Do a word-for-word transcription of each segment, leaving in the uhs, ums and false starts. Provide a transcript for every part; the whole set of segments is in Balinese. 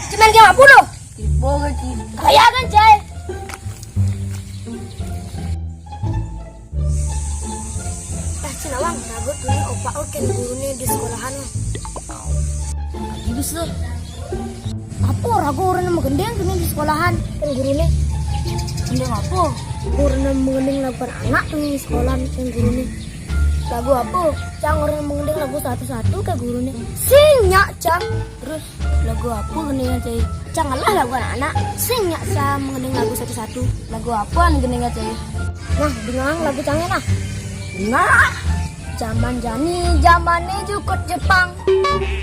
Cuman game apa lo? Kayak kan, Cai. Eh, Cina Wang, ragu tuh opa oke gurune di sekolahan. Lagi bisa. Apa ragu orang yang menggendeng kene di sekolahan kan gurune? Gendeng apa? Orang yang menggendeng lagu anak tuh di sekolahan kan gurune. Lagu apa? Cang orang yang menggendeng lagu satu-satu ke gurune. Sing nyak, Cang. Terus lagu apa gendengnya, Cai? Cang lah lagu anak-anak. Sing nyak, Cang, menggendeng lagu satu-satu. Lagu apa gendengnya, Cai? Nah, dengar lagu Cangnya nah. Nah, zaman jani, zaman ni jukut Jepang.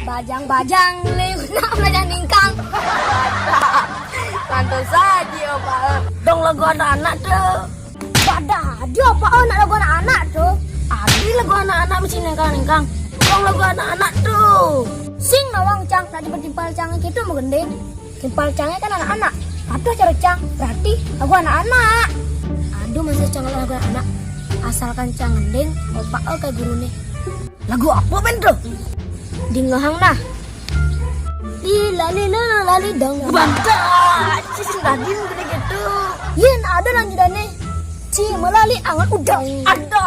Bajang-bajang, liu nak belajar ningkang. Pantas saja, Pak. Dong lagu anak-anak tuh. Pada aja apa oh nak lagu anak-anak tuh. Adi lagu anak-anak mesti ningkang-ningkang. Dong lagu anak-anak tuh. Sing nawang, Cang, nak timpal-timpal Cang gitu mau gendeng. Timpal Cangnya kan anak-anak. Patuh cara Cang, berarti lagu anak-anak. Aduh, masa Cang lagu anak-anak. Asalkan Cang gendeng, opa oh ke gurune. Lagu apa ben tuh? Di ngehang nah. Di lali lali lali dong. Bantah. Cisin tadi gede gitu. Yen ada lanjutannya. Ci melali angan udang. Ada.